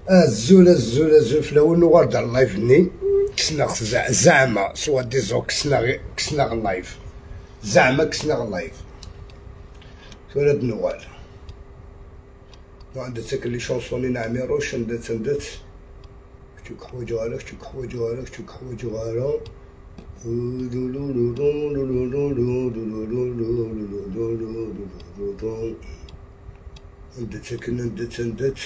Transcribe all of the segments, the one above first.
الزول الزول الزول في الاول نوار دار ال live ني كسنا زعما soi-disant كسنا كسنا ال live زعما كسنا ال live ولاد نوال عندها تاك les chansons نعميروش ندات ندات شتوك حوايج غالا شتوك حوايج غالا شتوك حوايج غالا ندات تاك ندات ندات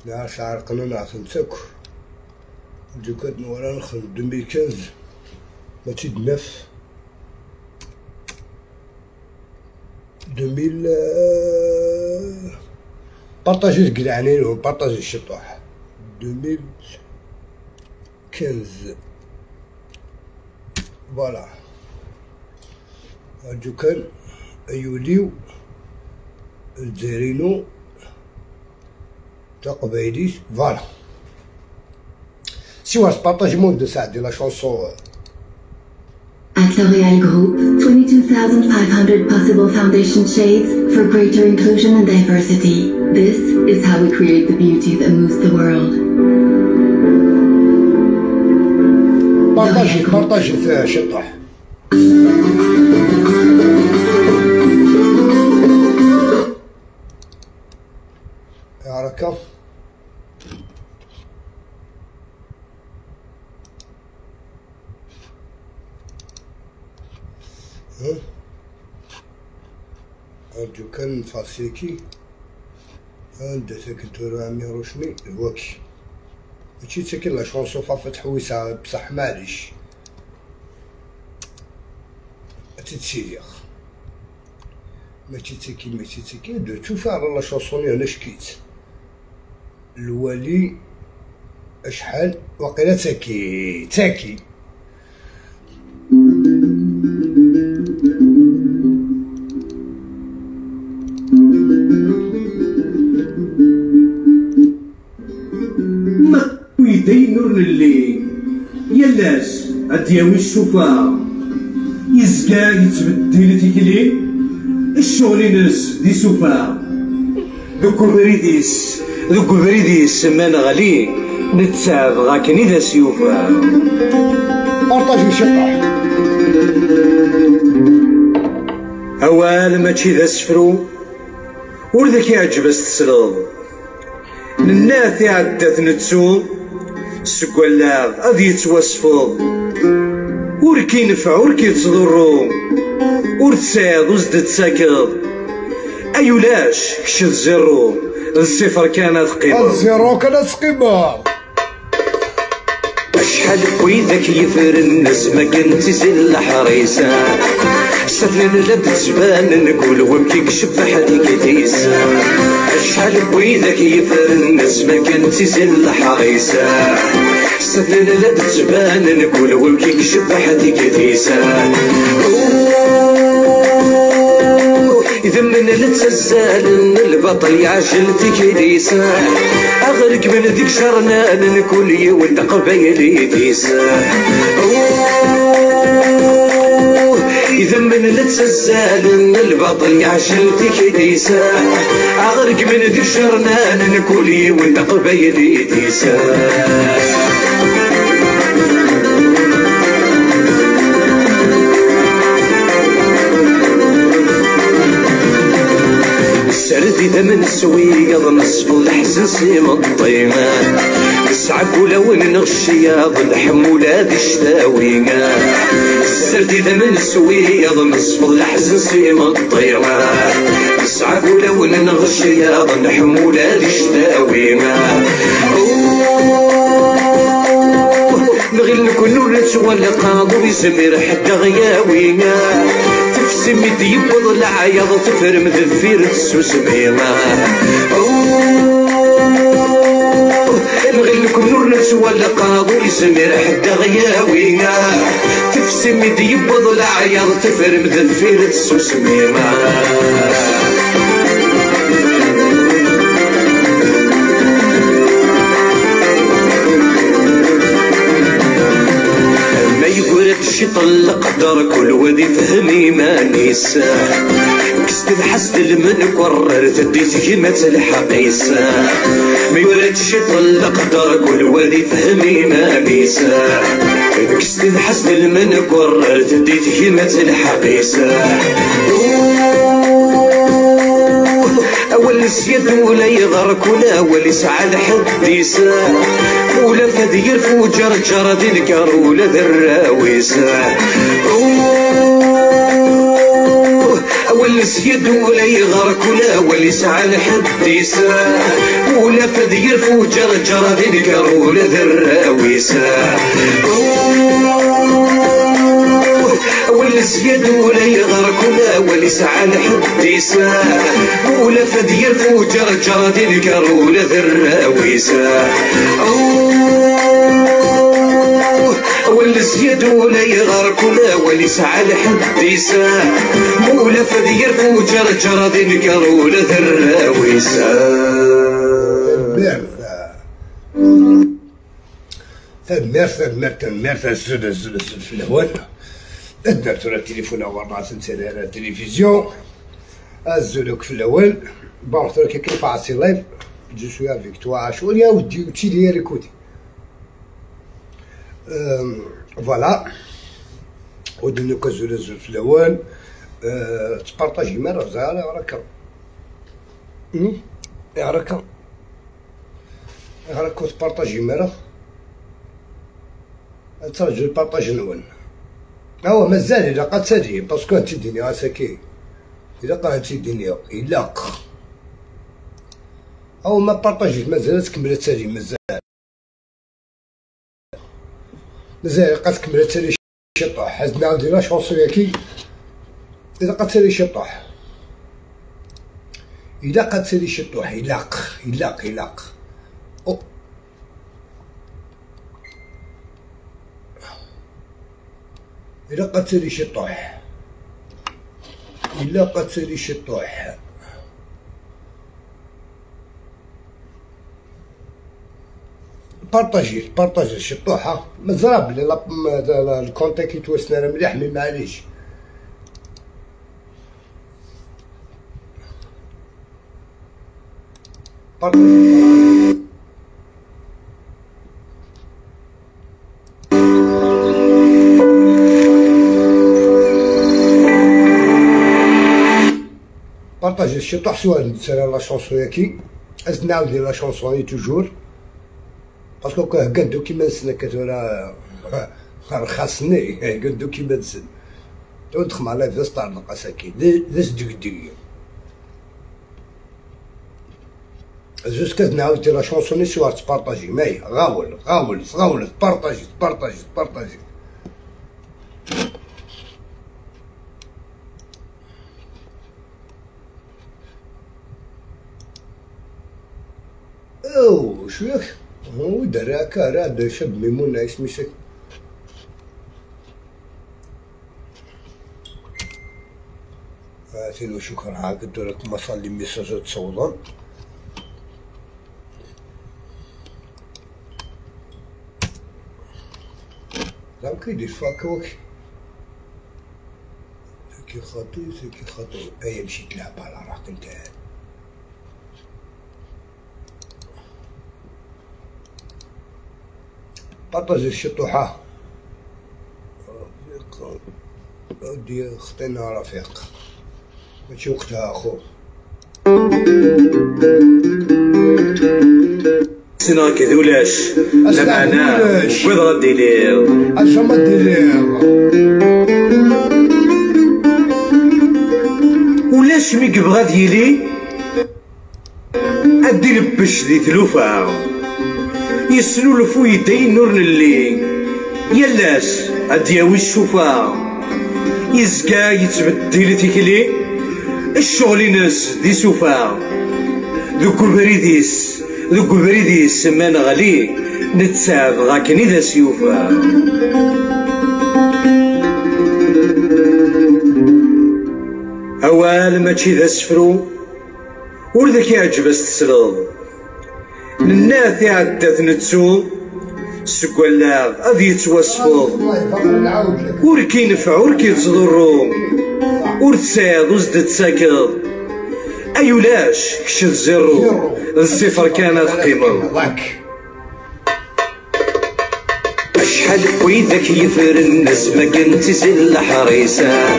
نعرف عرقنا نعرف نتاك دوكا نورا نخدم 2015 ماشي 9 2000 بارطاجي القلعني بارطاجي الشطوح 2015 voilà دوكا يوليو الجزائرينو تقبايليش voilà سي واش partage مون دو ساعة ديال la chanson. At L'Oréal Group, 22,500 possible foundation shades for greater inclusion and diversity. This is how we create the beauty that moves the world. بارطاجي بارطاجي شطح. يا أرجو كان فاسيكي عندها كنتورو عمي روشني الواكي ماشي تاكل la chanson فافا تحويسة بصح معليش تتسيليغ ماشي تاكل ماشي تاكل دو تشوف على la chanson انا شكيت الوالي اشحال وقيلا تاكي تاكي يلاش ادياوي الشوفا يزكا يتبدل تيكلي الشغل ناس دي سوفا دوك بريديس دوك بريديس ما نغلي نتساب غاكني ذا سيوفا بارطاجي الشطح اوال ماشي ذا سفرو ور ذاك يعجب تسلض الناس عدات نتسو سكولا غادي يتوصفض ور كينفع ور كيتضرو ور تساعد وزد تساكض ايولاش كشد زيرو الصفر كان تقيمة الزيرو كان تقيمة شحال ويدك يفرنس ما كنتي زي الحريسة سفلن لا تزبان نقول ومكيك شبح هذيك تيسا شحال ويدك يفرنس ما كنتي زي الحريسة سفلن لا تزبان نقول ومكيك شبح هذيك تيسا إذا من لتزال البطل يعجل تكليسا أغرق من ذيك شرنان نكون يود قبايلي ديسا إذا من لتزال البطل يعجل تكليسا أغرق من ذيك شرنان نكون يود قبايلي ديسا سردي ثمن سويض نصف الحزن سيم الطيمة نسعك ولو نغشياض الحمولة ذي الشتاوية سردي ثمن سويض نصف الحزن سيم الطيمة نسعك ولو نغشياض الحمولة ذي الشتاوية نغير نكون نتولى قاضي زمير حتى غياوينا تفسم يبض العياض تفرم ذفير السوسمينا نغير نكون نتولى قاضي زمير حتى غياوينا تفسم يبض العياض تفرم ذفير السوسمينا شي طلق قدر كل وذي فهمي ما نيسا كست الحسد المنكر تديت كيما تلحقيسا ما يولد شي طلق قدر كل وذي فهمي ما نيسا كست الحسد المنكر تديت كيما تلحقيسا أول سيد ولا يغرك ولا أول سعى لحد يسا ولا فدي الفجر جرى ذي الكر ولا ذراويسا أول سيد ولا يغرك ولا أول سعى لحد يسا ولا فدي الفجر جرى ذي الكر ولا ذراويسا أول زياد ولا يغرك ولا أول سعى لحد يسا ولا فدي الفجر جرى ذي الكر ولا ذراويسا أول زياد ولا يغرك ولا أول سعى لحد يسا ولا فدي الفجر جرى ذي الكر ولا ذراويسا. تنمير تنمير تنمير الزود الزود الزود في الهواء. درت على التليفون أول مرة تنسى على التلفزيون الزولوك في الأول. bon ترى كيف عاصي live je suis avec toi عاشور يا ودي وتي لي ريكودي voilà ودنوك الزول الزول في الأول. تبارطاجي مرة زعما راك راك راك تبارطاجي مرة ترجع partage نون. هو مازال إلا قد تسالي parce que انت الدنيا ساكي إلا قا انت الدنيا إلا أو ما بارطاجيت مازال تكمل تسالي مازال مازال قد تكمل تسالي شي طوح حيت نعاود la chanson ياكي إلا قد تسالي شي طوح إلا قد تسالي شي طوح إلاق إلاق إلاق أو إلا قتلي شي طوح إلا قتلي شي طوح بارطاجي بارطاجي شي طوحة مزراب لي الكونتاك يتوسنا مليح mais معليش بارطاجي. بارطاجي شي طوح سوا نسال la chanson ياكي از نعاود la chanson toujours parce que قدو كيما نسنا كتورا رخصني قدو كيما نسن تدخل على فاس تاع القساكي لاش دق juste كنعاود la chanson سوا تبارطاجي ماي غاول غاول غاول تبارطاجي تبارطاجي تبارطاجي. او شويك هو دراكا راه شاب ميمونة اسمي هاتينو شكرا عاقدو لك مصال لي ميساجات تصوضن زعما كيدير فاكوك كي خاطي كي خاطي ايا مشي تلعب على راحتك انت. بارطاجي شي طوحة رفيق ودي خطينا رفيق ماشي وقتها اخو سنا كذولاش لا معنى وين غادي ليه اش ما دير ولاش ميك بغا ديالي ادي لبش دي ثلوفه يسنو لفو يدين نور نلي يلاش ادياوي الشوفه يزكا يتبدل تيكلي الشغل ناس دي سوفا ذوك بريديس ذوك بريديس ما نغلي نتساب غاكني ذا سيوفا. أوال ماشي ذا سفرو ور ذاك يعجب تسلض الناس عدات نتسو سكولا غادي يتوصفو ور كينفع ور كيتضرو ور تساعد وزد تساكض اي ولاش كش zéro الصفر كانت قيمة. شحال ويدك يفر الناس ما كنتي زي الحريسة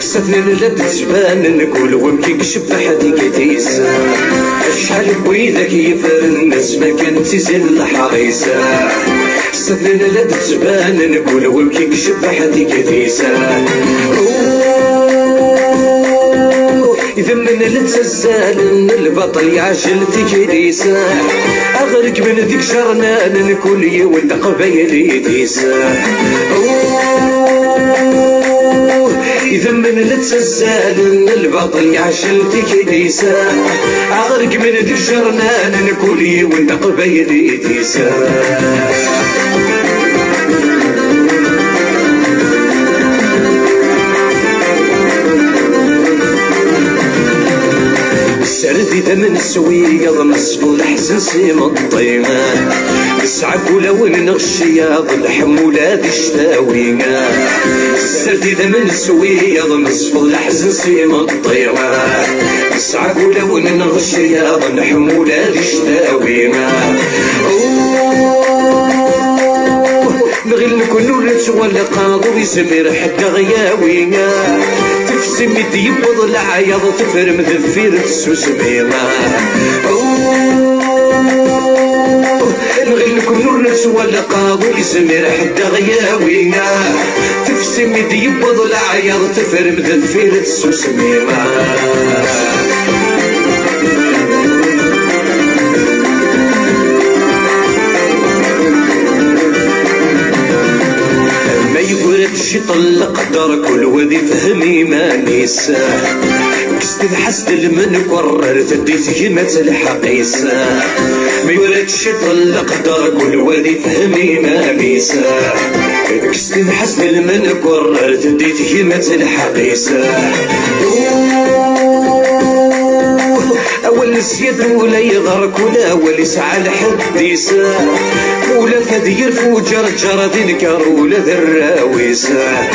ستنا لا تتبان نقول ومكيك شبح ديك تيسا. شحال ويدك يفر الناس ما كنتي زي الحريسة ستنا لا تتبان نقول ومكيك شبح ديك تيسا. إذا من التزال البطل يعجل تكريسة أغرق من ذيك جرنان كل يوم قبيلي ديسة. إذا من التزال البطل يعجل تكريسة أغرق من ذيك جرنان كل يوم قبيلي ديسة. سردي ثمن السويق نصف الحزن سيم الطيمة نسعك ولو نغشي الحمولة ذي الشتاوية. سردي ثمن السويق نصف الحزن سيم الطيمة نسعك ولو نغشي الحمولة ذي الشتاوية. نغير نكون نتولى قاضي يسمير حتى غياوية تفسم يبض العياض تفرم ذفير السوسميمة. نغير نكون نتولى قاضي يسمير حتى غياوية تفسم يبض العياض تفرم ذفير السوسميمة. شي طلق دار كل وذي فهمي ما نيسا كست الحسد المن قرر تدي تهمة الحقيسة. ما يولد شي طلق دار كل وذي فهمي ما نيسا كست الحسد المن قرر تدي تهمة الحقيسة. أول زيد ولا يغرك ولا أول يسعى الحديسة ولا فدير فوجر جرى ذي ولا ذراويسة.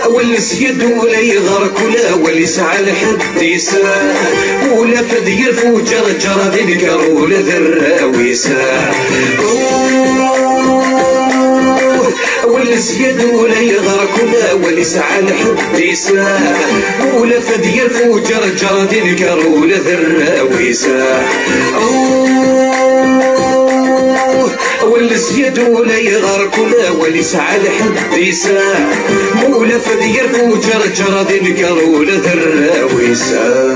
أول زيد ولا يغرك ولا أول يسعى الحديسة ولا فدير فوجر جرى ذي ولا ذراويسة. أول زياد ولا يغرك ولا أول يسعى الحديسة ولا فدير فوجر جرى ذي ولا ذراويسة. أول زياد ولا يغرك ولا أول يسعى الحديسة ولا فدير فوجر جرى ذي ولا ذراويسة.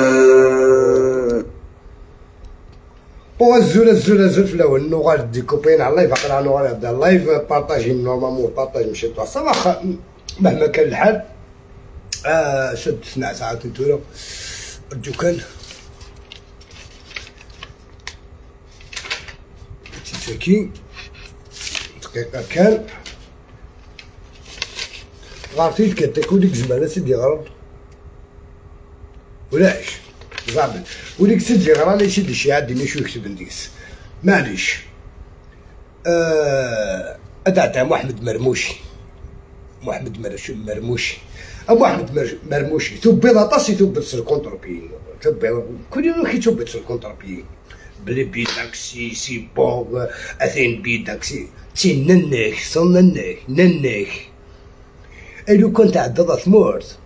الزول الزول الزول في الاول نوغال ديكوبين على ال live عقل على نوغال هذا ال live partager normalement partage مشي توصل واخا مهما كان الحال. شد 12 ساعات نتورا الدكان تيتاكي دقيقة كان غارتي كتاكل ديك زمان سيدي غرض ولاش زعما وليك سيدي غرا سيدي شي عندي شو يكتب نديس معليش. ادعى محمد مرموشي محمد مرموشي ابو احمد مرموشي ثبت عطاسي ثبت ال contre-pied ثبت كل يوم كي ثبت ال contre-pied بلي بي تاكسي c'est bon اثين بي تاكسي تي ننك صننك ننك اي لو كنت عدد ثمورت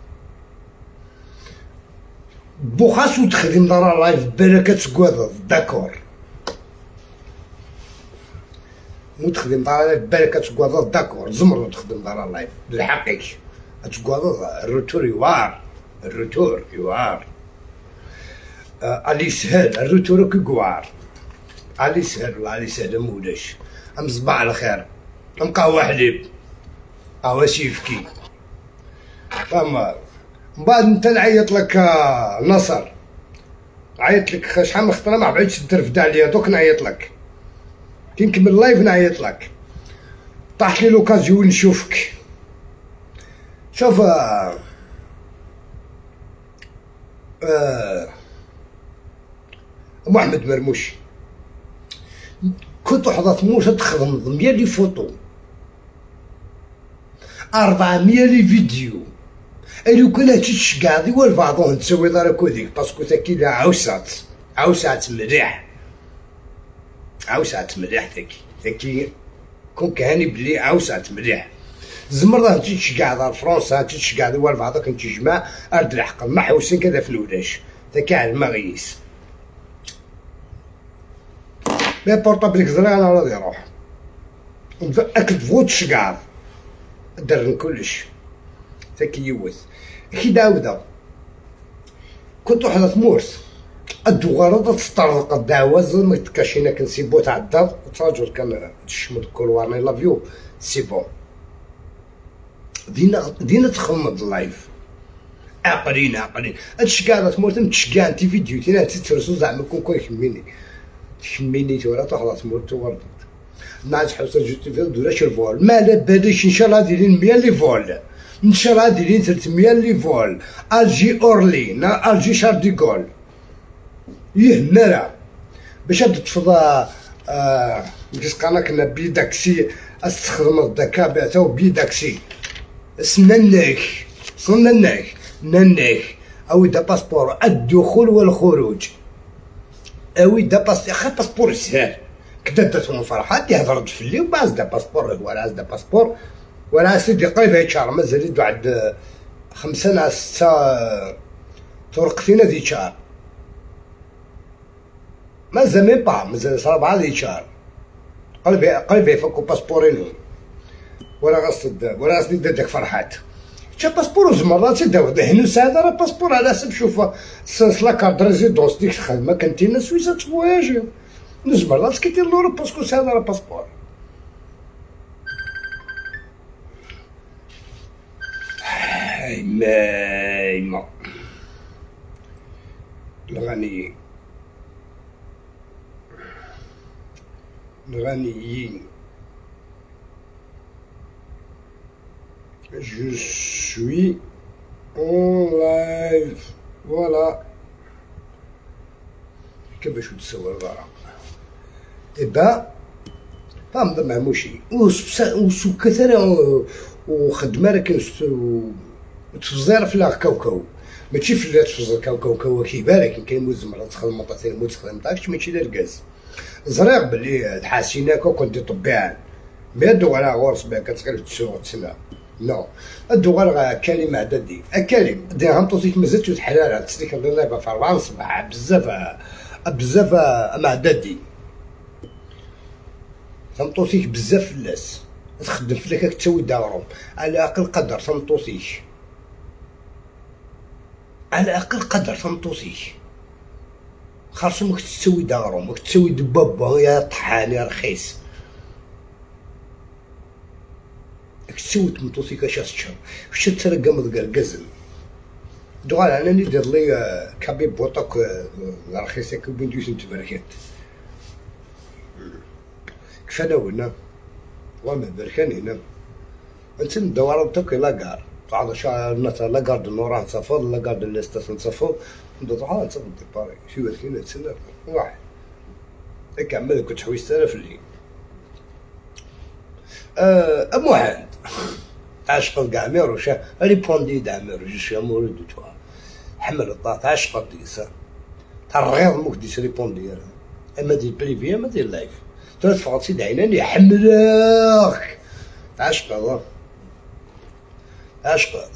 بوخاص وتخدم دار live بالك تقوض d'accord وتخدم دار live بالك تقوض d'accord زمر وتخدم دار live لحقك تقوض ال retour يوار ال retour يوار علي سهل ال retour كيقوار علي سهل والله علي سهل مولاش ام صباح على خير ام قهوة حليب قهوة سيفكي فما من بعد انت نعيط لك نصر عيط لك شحال من خطره ما بعدش ترفد عليا دوك نعيط لك كي نكمل live نعيط لك طاحت لي l'occasion نشوفك. شوف محمد مرموشي كنت حضرت موسى تخدم 100 les photos 400 les vidéos لو كان تشكع ذي والبعض تسوي دار كوديك parce que تاكي لا عوسات عوسات مليح عوسات مليح تاكي كون كهاني بلي عوسات مليح زمر تشكع دار فرنسا تشكع ذي والبعض كنت تجمع ارد الحق ما حوسين كذا في الولاش تاكي على المغيس mais portable كزرا انا راضي يروح اكد فوت شكع درن كلش تاكي يوث كي داوده كنت وحدة مورس الدوغارة تطرق الدعوة زعما تكاشينا كنسيبو تاع الدار تراجل كان تشمد كولوارني لافيو c'est bon دينا تخمد ال live عقلين عقلين هادشي كاع تمورت تشكع انت فيديو تينا تترسو زعما كون كون يخميني تشميني تورا تحضر تمورت وردت ناس حوسه جوتي في دولاش ال vol ما على باليش ان شاء الله دايرين 100 les vols ان شاء الله دايرين 300 les vols Alger Orly نا Alger Charles de Gaulle يهمرا باش تفضى كيس كنا billet d'accès استخدم الذكاء بعثو billet d'accès سنناك سنناك نناك او دا passeport الدخول والخروج او دا passeport خا passeport سهل كدا داتهم فرحات يهضر في الليل وبعد دا passeport هو راه دا passeport ولا سيدي قريب يتشهر مازال يدو عند 5 نا 6 طرقتين دي تشهر مازال même pas مازال 4 دي تشهر قريب قريب يفكو باسبورينو ولا غاصد ولا غاصد داك فرحات تا passeport زمرات تداو هنا ساعة راه passeport على حسب شوف la carte résidence ديك الخدمة كنتي نا سويسا تفواياجي نزمر كي دير l'Europe parce que ساعة راه passeport ما الغنيين الغنيين Je suis en live. Voilà. كيفاش تصور دارا إبا فهم مع موشي وسكثر وخدمة راه تفزير في لا كاوكاو ماشي في لا تفزر كاوكاو كاو كيبارك كاين موز مرة تخدم مطاطين موز تخدم طاكش ماشي لا الكاز زريق بلي تحاسيناك وكنتي طبيعان mais دوغ غورس بها كتغير تسوق تسمع نو الدوغ كلمة عددي الكلمة ديرهم توصيك مازال تحلالها تسليك الله في 4 الصباح بزاف بزاف مع دادي تمطوسيك بزاف الناس تخدم في لك تسوي دارهم على اقل قدر تمطوسيك على اقل قدر تمطوسيك خاصهم تسوي دارهم تسوي دبابة يا طحان يا رخيص تسوي تمطوسيك اش تشرب واش ترقم ذكر دوغال انا اللي دير لي كابي بوطاك رخيصة كوبين دوس تبركات كفانا ونا وما بركان هنا انت ندور توك لاكار تعال شا مثلا لاكار دو نوران تصفر لاكار دو ليست تصفر ندور على تصفر ديباري شي ولكن تسنى واحد كمل كنت حويست انا في الليل موحد عشق كاع وشا ريبوندي دعميرو جو سوي امورو دو توا حمل الطاط عشق ديسا ترغيض موك ديس ريبوندي اما ديال بريفي اما ديال لايف تفقد سيدي عيناني حملك عشق الله عشق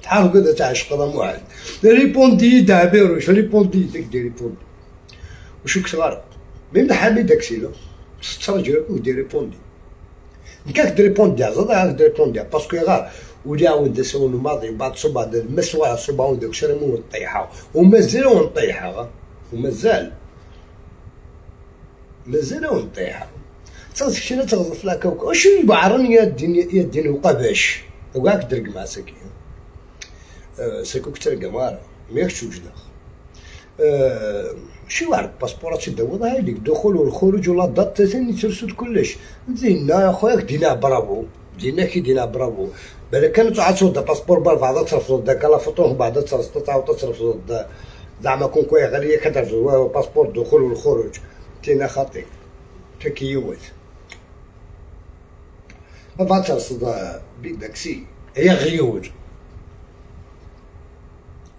تعرف كذا تعشق هذا موحد ريبوندي دعميرو ريبوندي ديك دي ريبوندي وشو كتغرق ميم حامي داكشي ستراجل ودي ريبوندي كاك دريبوندي زاد دريبوندي باسكو غار ولا عاود سون الماضي بعد صبا المسوى صبا وداك شرمو نطيحها ومازال نطيحها ومازال مازال نطيحها تغزف تغزف لا كوكا واش يبعرن يا الدين يا الدين وقباش وكاك درق مع ساكي ساكوك ترقى مارا مياك توجد شي واحد باسبورات تدوض هاي لك الدخول والخروج ولا دات ثاني ترسل كلش دينا يا خويا دينا برافو دينا كي دينا برافو بالك كانت تعطوا passeport بعد ترفض داك la photo بعد تعاود ترفض زعما كون كوي غالية كترفض passeport الدخول والخروج تينا خاطي تكيوت ما بغات ترصد بيك داكسي هي غيوج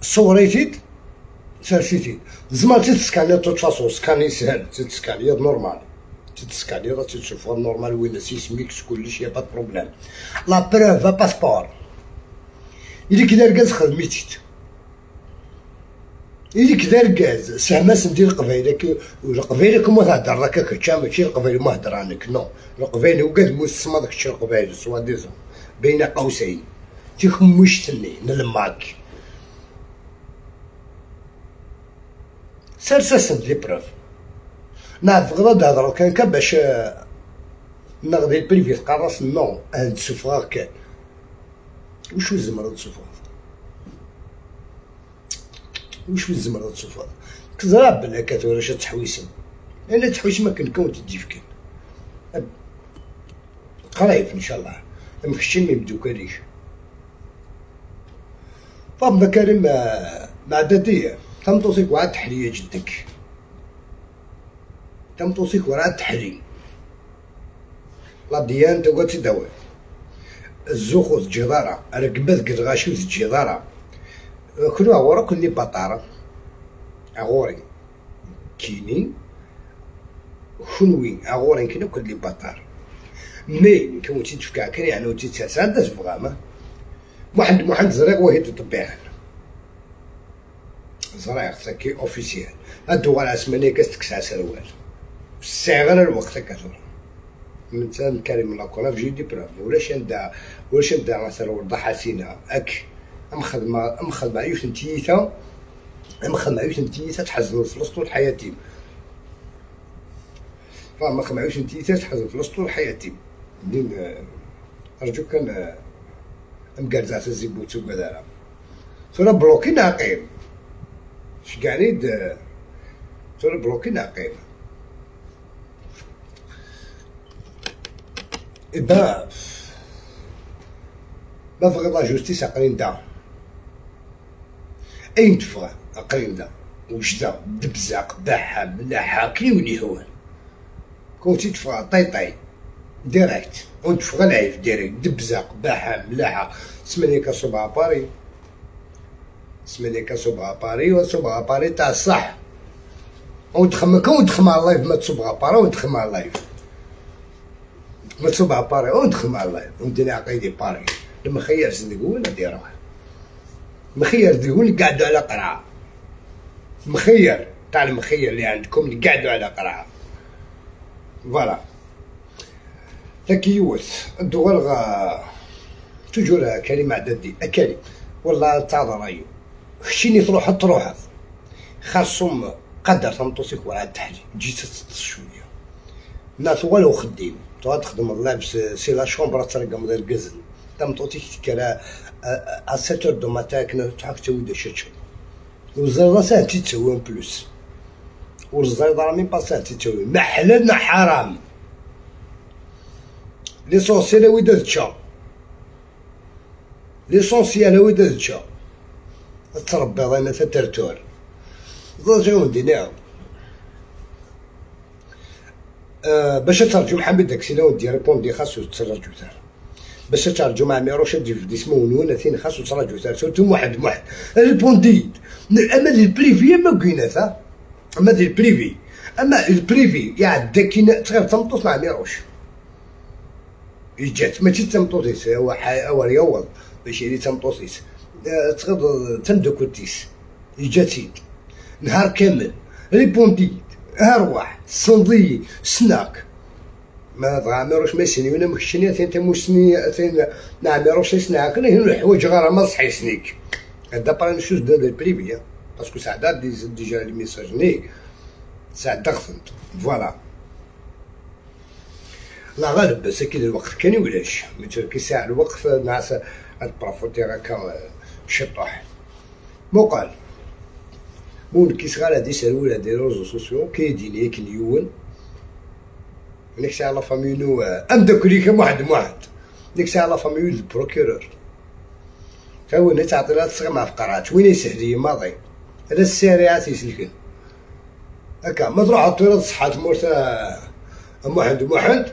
صوريتيد سرسيتي زعما تسكاني toute façon سكاني سهل تسكاني normal تسكاني راه تشوفها normal وين سيسميكس كلشي y a pas problème la preuve passeport إلي كدا ركاز خدميتيت إلي كدا ركاز سهماس ندير القبايلة القبايلة كما تهدر راك كتشا ماشي القبايل ما هدرانك non القبايل وكاد موسما داك الشي القبايل soi-disant بين قوسين تيخمشتني نلماك سرسسنت les preuves نعرف غدا تهضر كان كان باش نغدي ال privé تقرص non نتسوفغ كان وش الزمر تسوفغ وش الزمر تسوفغ كزراب بلا كتورش تحويسم انا تحويس ما كنكون تجي في كان قريب ان شاء الله مكشي يبدو كاليش طب كريم مع داتيه تم توصيك وعاد تحلية جدك تم توصيك وعاد تحلي لا ديان تقعد تداوي الزوخ تجدارة ركبت قد غاشي تجدارة كل غورا كل بطارة أغوري كيني خنوي أغوري كنا كل بطارة مي كون تيتفكا كان يعني تيتسعد تفغامة واحد زريق وهي تطبيعان زريق تاكي اوفيسيال هادو على سمانية كاس تكسع سروال الساعة غير الوقت كثر من تام كريم لاكولا في دي بروف ولاش ندا واش ندا مثلا ورده حسينه اك ام خدمة عيوش نتيتا ام خدمة عيوش نتيتا تحزن الفلوس طول حياتي فما خدمة عيوش نتيتا تحزن الفلوس طول حياتي منين ارجوك كان ام كارزات الزيبوت وكذا ثورة بلوكي ناقيم شكاني ثورة بلوكي ناقيم إبا ما فغي لا جوستيس أقرين دا أين تفغى أقرين دا وجدة دبزة قباحة ملاحة كيوني هو كنتي تفغى طيطي ديريكت ونتفغى العيف ديريكت دبزة قباحة ملاحة سمانية كسبعة باري سمانية كسبعة باري وسبعة باري تاع الصح وتخمم كون تخمم على اللايف ما تسبعة باري وتخمم على اللايف ما تسبع باري وندخل مع اللايف وندير عقيدي باري لما خير زندقون ديروه مخير زندقون قعدوا على قرعه مخير تاع المخير اللي عندكم قعدوا على قرعه voilà تكيوت الدول غا toujours كلمة عددي اكلي والله تاع رايو خشيني تروح تروح خاصهم قدر تمطوسيك ولا تحلي جيت شوية ناس والو خديم تخدم الله c'est la chambre ترقم ديال الكزن تمطوتيك تكرا à 7 du matin كنا تحك تود شتشو وزرا ساعة تيتسوي en plus والزرا même pas ساعة تيتسوي ما حلالنا حرام l'essentiel ويدا تشا l'essentiel ويدا تشا تربي انا تترتور ضروري دينا باش ترجم حميد داكشي لا ودي ريبوندي خاصو تراجو تاع باش ترجم مع ميروش تجي في ديسمو ونون ثين خاصو تراجو تاع surtout واحد ريبوندي اما ديال ال privé ما كاينات اما ديال ال privé اما ال privé يا داكين تغير تمطوط مع ميروش جات ماشي تمطوطيس هو هو ريوض باش يلي تمطوطيس تغير تمدوكوتيس جاتي نهار كامل ريبوندي ارواح صندي سناك ما تغامروش ما سني ولا مكشني ثين تموسني ثين نعمروش سناك هنا الحوايج غير ما صحي سنيك هذا با شوز دو البريفي باسكو ساعات ديجا لي ميساج ني ساعات دغفنت فوالا لا غالب بس كي الوقت كان ولاش مثل كي ساعة الوقت ناس البرافوتي هكا شطح مقال مون كي صغار هادي سرول هادي réseaux sociaux كيديني كليون ديك الساعة la famille نو ام داك واحد واحد ديك الساعة la famille ال procureur تا هو تعطي لها تصغر مع فقرات وين يسهلي ماضي هذا السريعات يسلكن هكا ما تروح طويلة صحة مورتا محمد محمد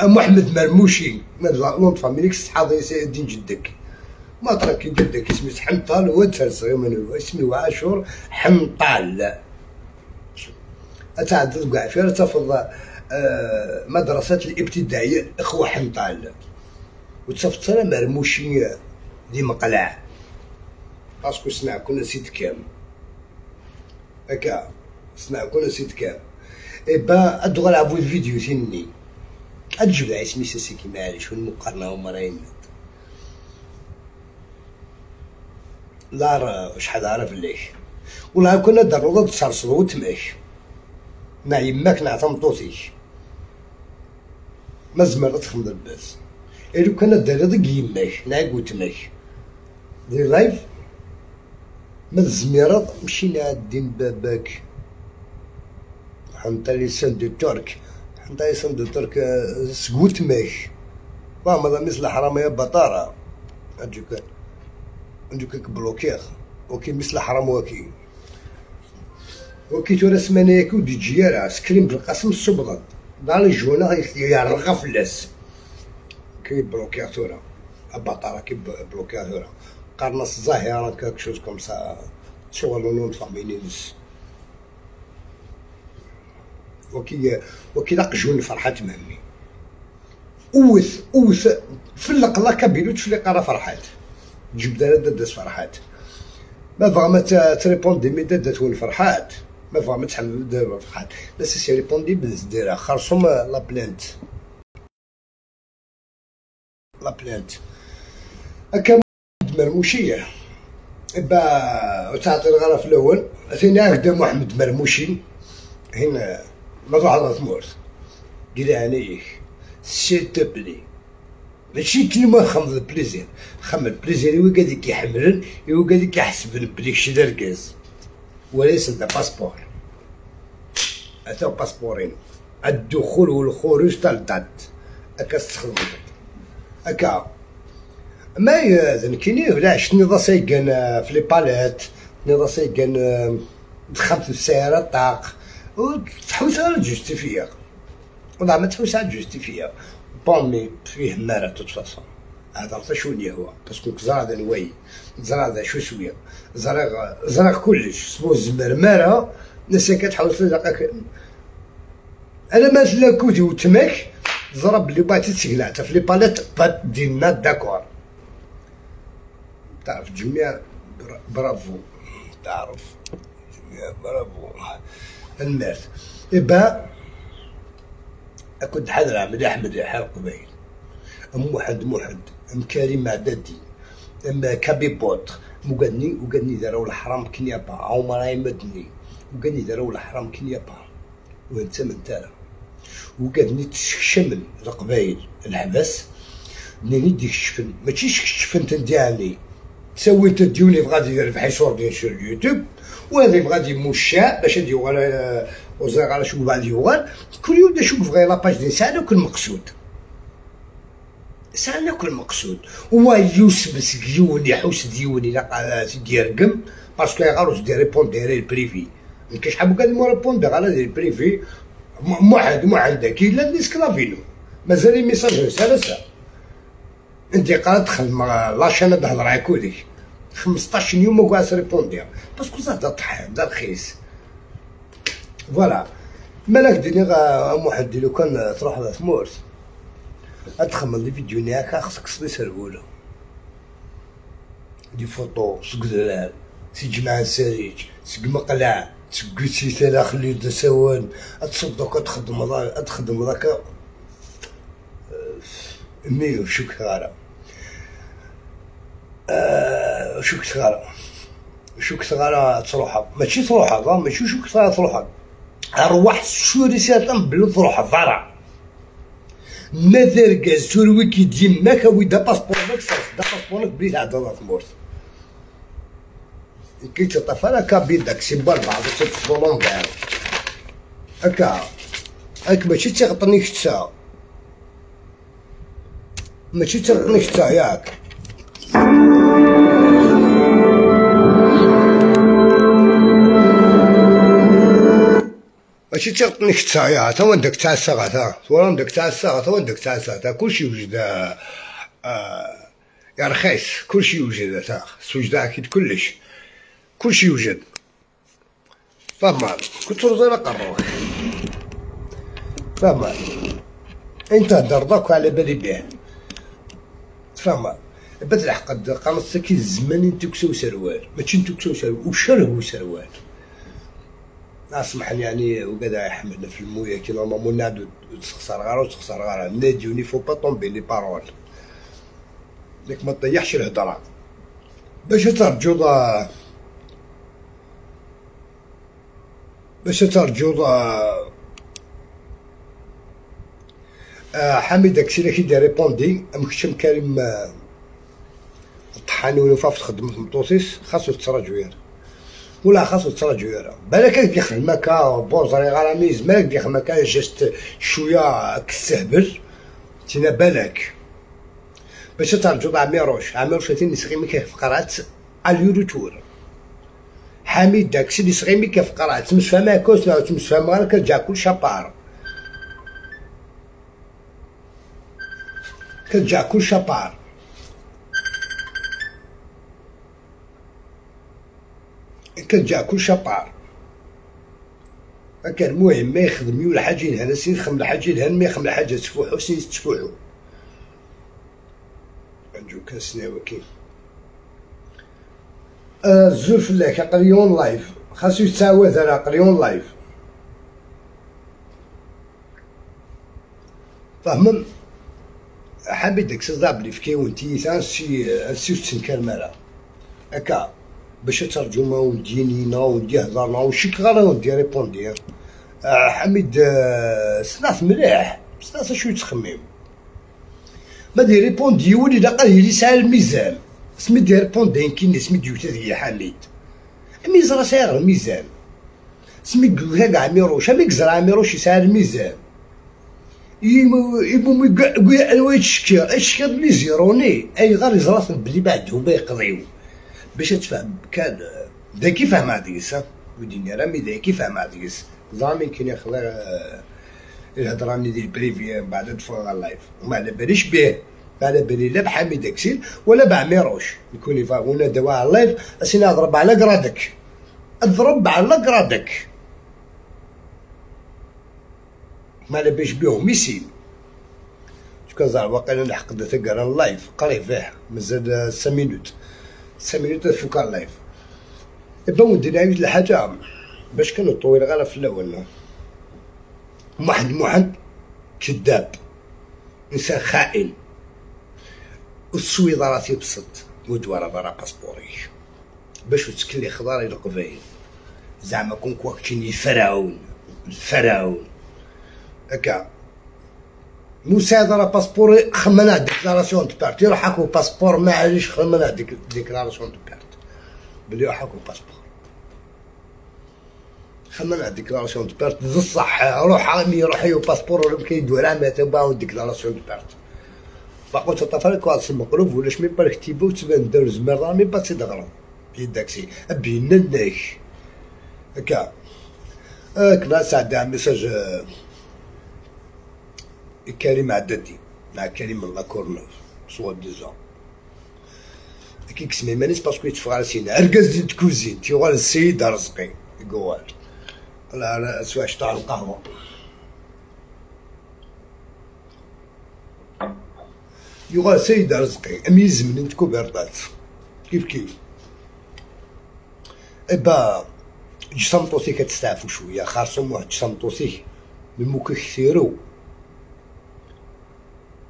محمد مرموشي من nom de famille حاضر دين جدك ما ترك جدك اسمي حنطال وتفرس من اسمي عاشور حنطال. اتعدد كاع فيها تفض مدرسة الابتدائية اخوة حنطال وتصفت انا مرموشي دي مقلع parce que سمع كنا سيت كام هكا سمع كنا سيت كام إبا ادغل عبو الفيديو ثني أتجبد اسمي ساسي كيما علاش والمقارنة هما راهي لا شحال عارف ليك والله كنا درنا تصرصرو وتماك مع يماك نعطى مطوطيك ما زمر تخمد الباس إلو كان داري ضد يماك نعاك وتماك دي لايف ما الزميرات مشينا دين باباك حنطا لسان دو ترك حنطا لسان دو ترك سكوت ماك فاهم هذا مثل حرام يا بطارة عندك عندك بلوكير اوكي مثل حرام واكي وكي تورا سمانة ياك ودي جيارة سكرين بالقسم الصبغط دار الجونة يرغى فلاس كي بلوكير تورا بطارة كي بلوكير تورا قرنص الظاهرة quelque chose comme ça شغل nom de famille نس وكي لقجون فرحات مهمي اوث اوث فلق لا كابيلو تفلق راه فرحات جبد انا داس فرحات ما فغا تريبوندي مي دات وين فرحات ما فغا تحمل فرحات لا سي ريبوندي بنز ديرها خرصهم la plainte la plainte هكا مرموشيه با وتعطي الغرف الاول ثاني هكذا محمد مرموشي هنا ما تروح على ثمورت قال عينيك s'il te plaît ماشي كلمة خمض plaisir خمض plaisir هو قاعد كيحملن هو قاعد كيحسب بلي شي دركاز وليس دا passeport هذا باسبورين الدخول والخروج تاع ال date هكا تستخدم هكا ما ذنكيني ولا شني ضاسيكان في les palettes ني ضاسيكان دخلت في السيارة طاق وتحوس على justifier والله ما تحوس على justifier bon mais فيه مارا toute façon هضرت شوني هو parce que زرع هذا نواي زرع هذا شو سويه زرع زرع كلش سمو الزمر مارا الناس كتحاول تلقاك انا ما تلاكوتي وتماك ضرب اللي بغيتي تسقلع في les palettes بات دينا d'accord تعرف جميع برافو تعرف جميع برافو المارت إبا كنت حاضر مليح مليح قبيل ام واحد موحد ام كريم عدادي ام كابيبوط وقالني وقالني داروا الحرام كنيابا عمر مدني وقالني داروا الحرام كنيابا وانت من تالا وقالني تشمل القبايل الحبس منين ديك الشفن ماشي الشفن تندياني تسوي تديوني غادي يربح يصور ديال sur اليوتيوب وهذا غادي مشاء باش يوغال وزير على شو بعد يوغال كل يوم نشوف غير la page ديال ساعة كل مقصود ساعة كل مقصود هو يوسف سكيوني حوس ديوني لا ديال parce que غاروس دي répondre ال privé ما شحال قال مو répondre على ديال ال privé موحد مو عندك الا l'esclave مازال message ساعة انت قاعد تدخل la chaîne تهضر على كوديك 15 يوم وقعد répondre parce que زاد طحان دا رخيص voilà مالك ديني واحد لو كان تروح لثمورت تخمم les vidéos نياك خصك تصلي سرولة des photos سكدلال سي جماعة السريج سك مقلع سك سيتالا خلي سوان تصدق تخدم تخدم ذاك مي شكرا شو كتغارا شو كتغارا تروح ماشي تروح ماشي شو كتغارا تروح اروح سوري ساتن بلو تروح ضرع ما تركز سوروي كي ديما كوي دا باسبورك دا باسبورك بلي تعدى تمورت كي تطفى كابين داك سيمبال بعض تفضلون كاع هكا هاك ماشي تيغطني كتا ماشي تيغطني كتا ياك ماشي تيغطني كتا تا وين داك تاع الساعة تا وين داك تاع الساعة تا وين داك تاع الساعة تا كلشي وجد يا رخيص كلشي يوجد تا سوجد اكيد كلش كلشي يوجد فهمان كنت رزيرة قروك فهمان انت هدر على بالي به فهمان بدل حق قنص كي الزمان انت كسو سروال ماشي انت كسو سروال وشره سروال اسمح لي يعني وكذا يحملنا في المويه كي normalement نعدو تخسر غير وتخسر غير ناديوني faut pas tomber les paroles ديك ما تطيحش الهضرة باش ترجو باش ترجو حميد داكشي اللي كيدير ريبوندي مكشم كريم الطحاني ولا فاف تخدم في المطوسيس خاصو تراجوير ولا خاصو تراجوير بالك يخدم هكا بوزري غراميز مالك يخدم هكا جست شوية كستهبل تينا بالك باش ترجو عميروش عميروش تيني سغيمي كيف قرات اليوريتور حميد داكشي اللي سغيمي كيف قرات تمسفهم كوس لا تمسفهم غير كترجع كل شابار كترجع كل شابار كترجع كل شابار هكا المهم ما يخدم يولا حاجة يلهن سين يخدم الحاجة يلهن ما يخدم الحاجة تفوحو سين تفوحو نجو كنسناو كاين الزول فلاك قريون لايف خاصو يتعاود راه قريون لايف فهم حميد داك سزابلي في كيون تي سي سي تنكر مالا هكا باش ترجمه ودينينا ودي هضرنا وشي غير ودي ريبوندي حميد سناث مليح سناث شوية تخميم ما دي ريبوندي ولي لا قال لي ساعة الميزان سمي دي ريبوندي كاين سمي ديوتا ديال حميد الميزان راه ساير الميزان سمي كاع عميروش امي كزرا عميروش يسعى الميزان يبو يقول تشكي اشكي لي زيروني اي غير يزرا بلي بعد هما يقضيو باش تفهم كان دا كيف فهم هاديس وديني راه مي دا كيف فهم هاديس زعما يمكن يخلي الهضرة اللي ديال privé من بعد تفرغ على ال live وما على باليش به ما على بالي لا بحميد اكسيل ولا بعميروش يكون ولا دوا على ال live اسينا اضرب على قرادك اضرب على قرادك ما على باليش بهم يسيل شكون زعما واقيلا نحق تقرا ال live قري فيه مازال 5 minutes 5 minutes فوق ال live إبا ودي نعاود الحاجة باش كانوا طويل غير في الأول واحد محمد كذاب إنسان خائن السويدة راه تيبسط ودوارة برا باسبوري باش تكلي خضاري القبايل زعما كون كواكتيني فرعون الفرعون هكا موسى هذا راه passeport خمنا déclaration de perte يروح هاكو passeport معليش خمنا déclaration de perte بلي روح هاكو passeport خمنا déclaration de perte الصح روح عامي روح يو passeport ولا كاين دورا ما تباو déclaration de perte باقو تطفر كواس المقروف ولا شمي بالك تيبو تبان دار زمر رامي با تيدغرا بيداكسي بينناك هكا كنا ساعد message كريم عدادي مع كريم La Courneuve soi-disant كي كسمي مانيس parce que يتفغ على سينا اركاز ديال تكوزين تيوغال السيد رزقي قوال لا سواش تاع القهوة يوغال السيد رزقي اميز من تكوبرطات كيف كيف ابا جسمطوسي كتستعفو شوية خاصهم واحد جسمطوسي ممكن كثيرو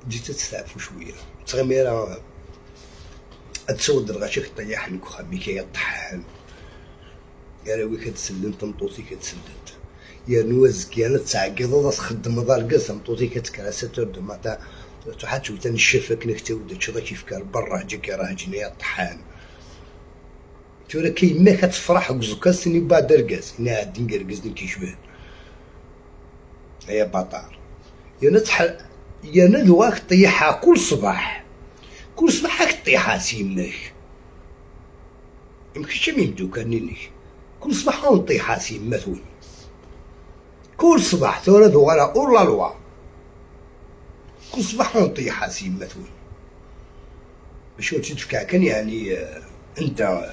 جيت تستعفو شوية تغميره تسود الغاشي كطيح لك خامي كيطحن يا راوي كتسلم تمطوطي كتسلت يا نوزك انا تعقيض تخدم دار تمطوطي كتكرا 7 du matin تحات تنشفك نكتود تشوف كيف كان برا جيك راه جيني طحان تورا كاين ما كتفرح وزكا سني بعد ركاز انا عندي نقرقز كيشبه هي بطار يا نتح يا ندواك طيحها كل صباح كل صباح طيحها سيمناك يمكنش يمدو كانينيك كل صباح نطيحها سيماتون كل صباح ثورة دوغالا اور لا لوا كل صباح نطيح سيماتون باش تدفع كان يعني انت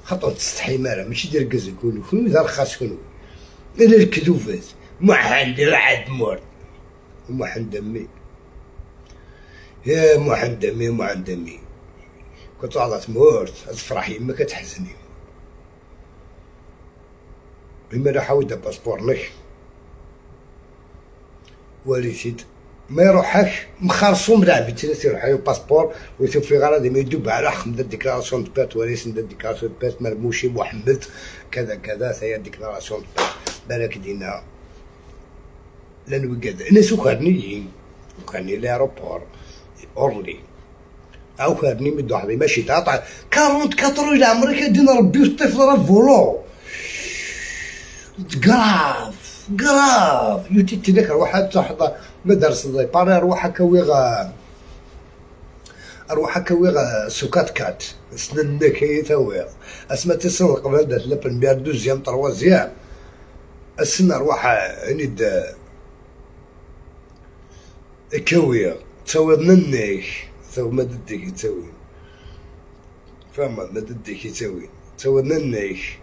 خاطر تستحي مالا ماشي دير كز كون كون دار خاص كون الا الكذوفات محند عاد مور محند امي يا محند امي محند امي كنت عضت مورت تفرح يما كتحزني بما لا حاول باسبور لك وليتيد ما يروحش مخرصوم لعب تيروح باسبور ويشوف في غرض ما يدوب على خمد ديكلاراسيون دو بات وليس ديكلاراسيون دو بات مرموشي محمد كذا كذا هي ديكلاراسيون دو بات بالك دينا لان وكاد الناس وكارنيين وكارني l'aéroport Orly او كارني مدو حبي ماشي تعطى 44 الى عمرك دينا ربي الطفل راه volant grave grave يوتي تلك روح تحضر مدرسة باري روح كويغ روح كويغ سوكات كات سنن كي تاويغ اسما تسن قبل دات la première deuxième troisième السنة روح ند كويغ تاويغ ننيك تو ما دديك تاوي فاهمة ما دديك تاوي تاويغ ننيك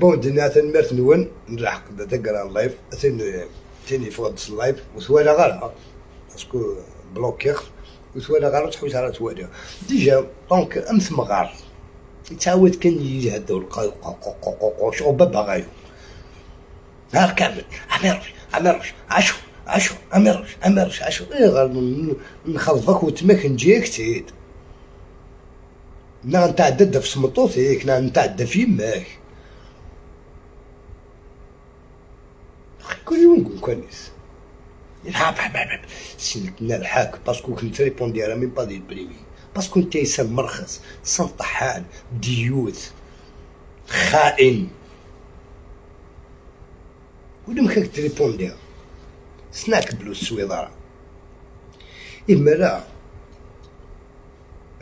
bon دينا تنمرت نون نلحق تقرا ال live تاني فوق ال live وثوالا غير parce que bloqué وثوالا غير تحوس على توالي déjà donc امس مغار يتعود كان يجي هذا شغل بابا غايو نهار كامل عميرش عميرش عشو عشو عميرش عميرش عشو اي غير نخلفك وتماك نجيك تيد نا نتعدد في سمطوتيك نا نتعدى في يماك كل يوم نقول كنيس سينتنا الحاك parce que كنت répondi على même pas ديال privé parce que انت انسان مرخص انسان طحان ديوث خائن ولا مكاك ت répondi سناك بلو السويضره اما لا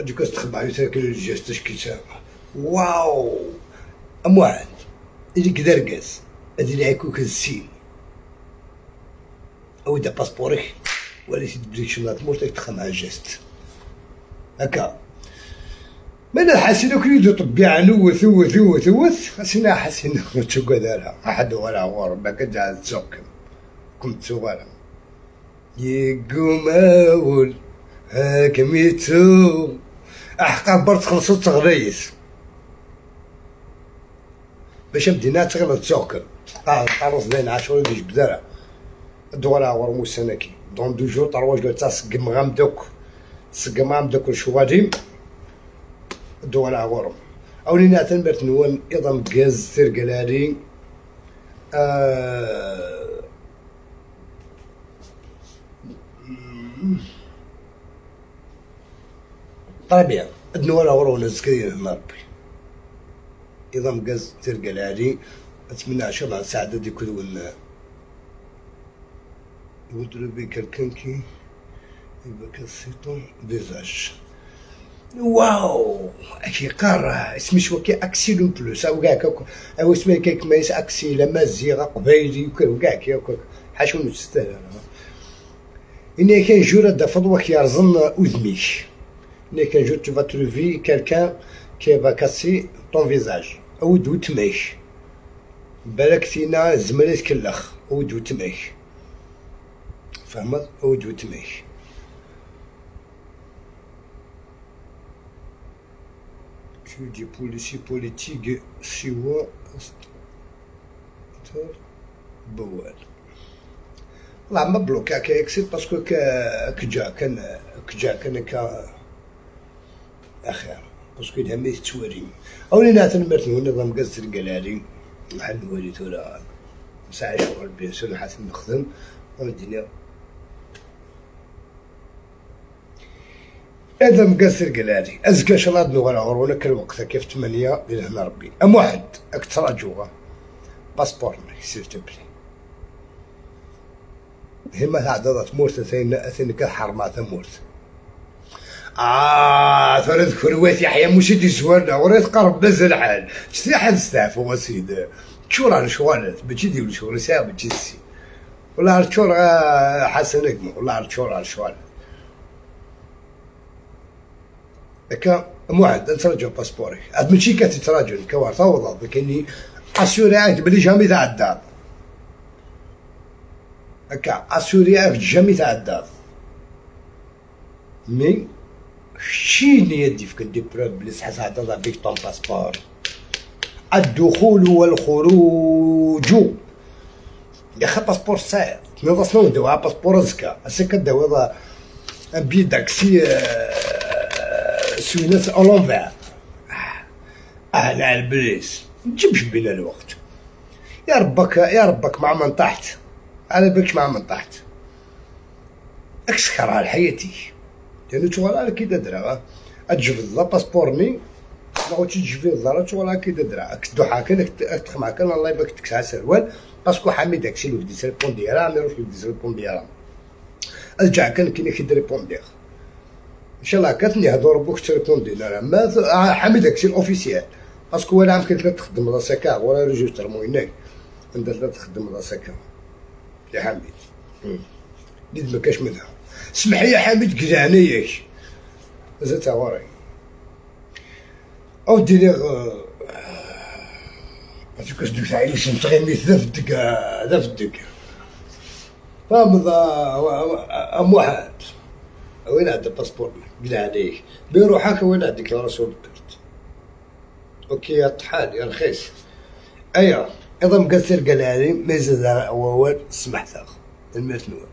هادوك تخبع يتاكل الجاج تشكي واو امواعد اللي كدا ركاز هادي اللي عيكوك السين او دا باسبورك ولا تبديك شي تموت تخدم مع جيست هكا من الحسين كل يدو طبيعة نوث وث وث وث حسينا حسين تشوكا دارها أحد ولا غور ما كنت تسوكم كنت صغيرة يقوم أول هاكميتو أحقا برت خلصت تغريس باش بدينا تغلط تسوكم قارص لين عاشور ديج بدارها دولا غور موسناكي دون دو جور تروا جور تسقم غامدوك تسقم غامدوك الشوادي دولا غورم أولينا تنبرت نوان إضم غاز سيركلاري طبيعي نوان غورو نزكي هنا ربي إضم غاز سيركلاري أتمنى عشان سعادة دي كل vous trouvez quelqu'un qui va casser ton visage. واو اكي قارة اسمي شو كي اكسي لون بلوس او كاع او اسمي كيك مايس اكسي لمازيغ قبايلي وكاع كي حاشو نستاهل إني كان جورا دا فضوة كيرزن أذميك إني كان جور tu vas trouver quelqu'un qui va casser ton visage أو دو تماك بالك تينا زمريت كلخ أو دو تماك فهمت أو دو تماك tu des policiers politiques سوا بوال والله ما bloqué كي parce que كجا كان كجا كان كا اخير parce que الهمي توري اولي ناتن مرت النظام قص القلالي محل وليت ولا ساعة شغل bien sûr حاسب نخدم الدنيا هذا مقصر قلالي ازكى شلاط نغرا غرونا كل وقتها كيف 8 الى هنا ربي ام واحد اكثر جوغا passeport s'il te plaît هما تعددت مورت ثين كحرمات مورت ثلاث كروات يحيى مش دي زوالنا وريت قرب نزل الحال شتي حد استعف هو سيد شو راه شوالات بتجي ديال شغل ساعة بتجي سي ولا عرفتشور حسن اكمو ولا عرفتشور على شوال هكا موعد نتراجع باسبوري عاد ماشي كتتراجع كوار تفوض كايني اسيوري عاد بلي جامي تاع الدار هكا اسيوري عاد جامي تاع الدار مي شيني يدي في كدي بروف بلي صح تعدى بيك طون باسبور الدخول والخروج يا خا باسبور ساعر نوض ندوها باسبور زكا اسكا داو ان بي داكسي سوينات اولونفير اهلا البليس نجيبش بينا الوقت يا ربك يا ربك مع من طحت على بالك مع من طحت اكسكر على حياتي لانو تشغل على كي تدرا تجبد لا باسبورني ما تجبد لا تشغل على كي تدرا كدوحا كان تخمع كان الله يبارك تكسع سروال باسكو حميد داكشي اللي بدي ريبوندي راه ميروش بدي ريبوندي راه ارجع كان كاين كي ريبوندي ان شاء الله كاتني هضر بوك تريبوندي لا ما حميد داكشي الاوفيسيال باسكو ولا عام كنت تخدم راسك ولا ريجستر مويناك انت لا تخدم راسك يا حميد ديد ما كاش منها سمح لي يا حميد قلعنيك زدت وراي او ديري كاش دوك عايش نتغني ذا في الدقة ذا في الدقة فاهم ام واحد وين عندك باسبور قلع عليك بروحك وين عندك راسو بالبرد اوكي يا طحال يا رخيص ايوا اذا مقصر قال علي ما يزيد هو سمحت المثنوى.